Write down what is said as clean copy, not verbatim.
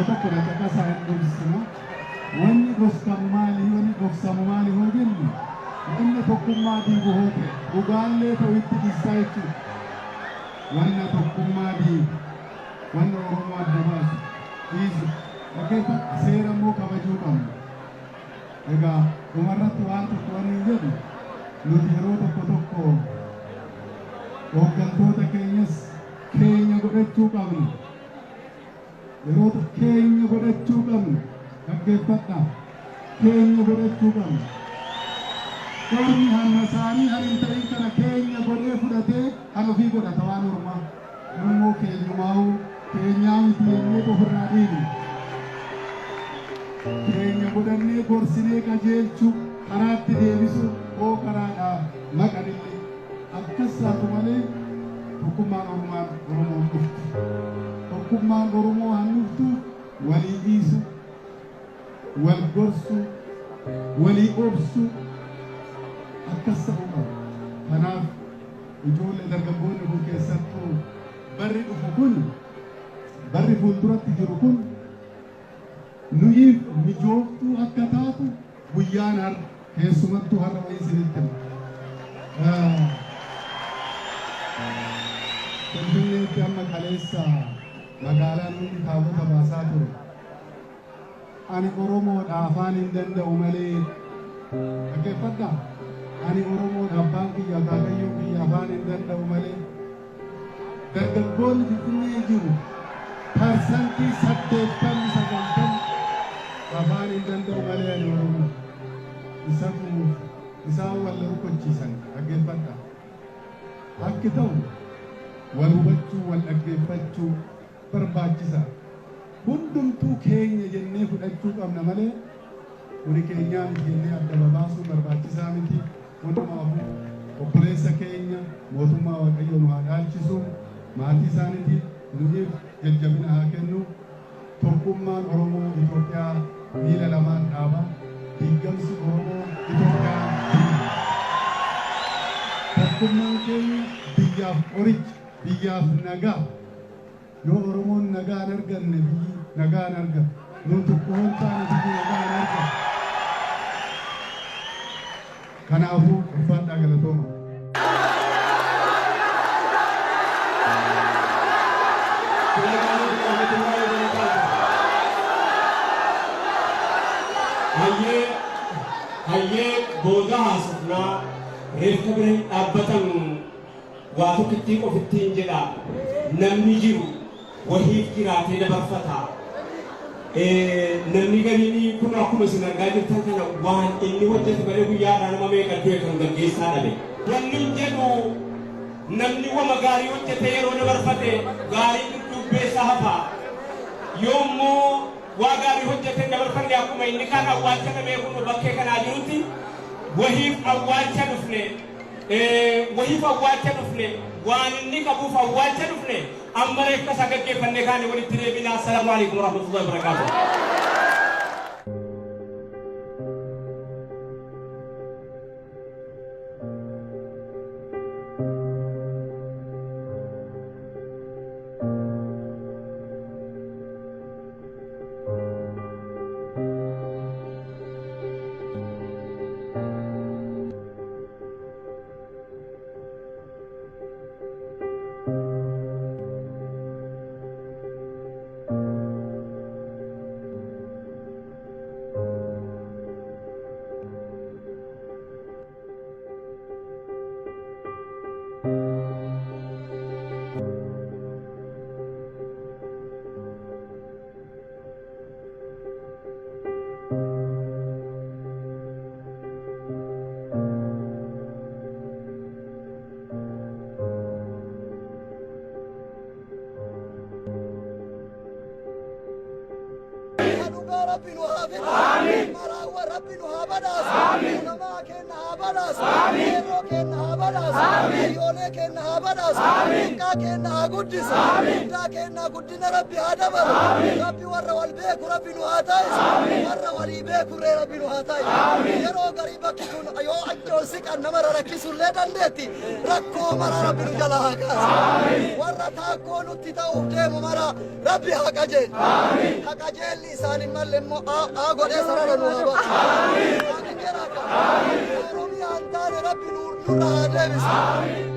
Tokko na caqasaa hin dhoksina. Wanni dhoksamu maali? Wanni dhoksamu maali hoo jennu wanna tokkummaa diigu hoo ta'e dhugaallee ta'u itti dhiissaa jechuudha. Wanna tokkummaa diigu, wanna Oromoo adda baasu dhiisu. Dhaggeeffadha seera immoo kabajuu qabna. Egaa dhumarratti waan tokko wanni hin jedhu nuti yeroo tokko tokko hooggantoota keenyas keenya godhachuu qabna. Yeroo keenya godhachuu qabna. Dhaggeeffadha. Keenya godhachuu qabna. Ormi hanna isaanii han hin ta'in kana keenya godhee fudhatee kan ofii godhata waan ormaa. Immoo keenyumaa'uu keenyaa miti jennee ofirraa dhiibna. Keenya godhannee gorsinee qajeelchuu karaatti deebisuu hoo karaadhaa maqanillee akkas taatu malee tokkummaan Oromaan Oromoon dhuftu. Tokkummaan Oromoo han dhuftu walii dhiisu, wal gorsu, walii obsu akkas ta'uu qaba. Kanaaf ijoollee dargaggoonni kun keessattuu barri dhufu kun barri fuulduratti jiru kun nuyiif mijooftuu akka taatu guyyaan har'a keessumattuu har'a wayii isinitti hima. Finfinneetti amma kaleessa magaalaan hundi taabota baasaa ture. Ani Oromoodha afaan hin danda'u malee dhaggeeffadhaa. Ani Oromoodha abbaan kiyya akaakayyuun kiyya afaan hin danda'u malee dargaggoonni Finfinnee jiru 80% 90 afaan hin danda'u malee ani Oromoo. Isatu isaan wal rukochiisan dhaggeeffadhaa. Akki ta'u wal hubachuu wal dhaggeeffachuu barbaachisa. Hundumtuu keenya jennee fudhachuu qabna malee kuni keenyaa miti jennee adda babaasuun barbaachisaa miti. Hundumaafuu obboleessa keenya mootummaa Waaqayyoo nu haa dhaalchisu. Maatii isaaniitiif nuyiif jajjabina haa kennu. Tokkummaan Oromoo Itoophiyaa miila lamaan dhaaba. Diiggamsi Oromoo Itoophiyaa diiga. Tokkummaan keenya biyyaaf qoricha, biyyaaf nagaa. Yoo Oromoon nagaa hin arganne biyyi nagaa hin argatu. Nuun tokko hoo hin taane biyyi nagaa hin argatu. Kanaafuu ulfaadhaa galatooma. Hayyee hayyee booda haasofnaa reeffa bira hin dhaabbatan waa tokkittii qofittiin jedha namni jiru wahiif jiraatee dabarfata. Namni gariin kun akkuma isin argaa jirtan kana waan inni hojjete malee guyyaadhaa nama meeqa du'e kan gaggeessaa dhabe. Wanni hin jedhu namni wama gaarii hojjete yeroo dabarfate gaarii dudduubbeessa hafa. Yoo immoo waa gaarii hojjete hin dabarfanne akkuma inni kaan awwaalcha dhabee kun bakkee kanaa jirutti wahiif awwaalcha dhufne wahiif awwaalcha dhufne waan inni qabuuf awwaalcha dhufne amma reeffa isaa gaggeeffannee kaane walitti deebina. Assalaamu alaikum warahmatullahi wabarakaatuh. Dhugaa Rabbi nu haa fidu. Maraawwan Rabbi nu haa badhaasu. Ulamaa keenya haa badhaasu. Qeerroo keenya haa badhaasu. Hayyoolee keenya haa badhaasu. Xiqqaa keenya haa guddisu. Guddaa keenya guddina Rabbi haa dabalu. Rabbi warra wal beeku Rabbi nu haa taasisu. Warra walii beekurree Rabbi nu haa taasisu. Yeroo garii bakki kun yoo ol siqan nama rakkisullee dandeetti. Rakkoo mara Rabbi nu jala haa kaasu. Warra taakkoo nutti ta'uuf deemu mara Rabbi haa qajeelchu. Ka qajeelli isaan hin malle immoo aa godhee sarara nu haa baasu. Amiin jedhaa. Oromiyaa hin taane Rabbi nurra haa deebisu.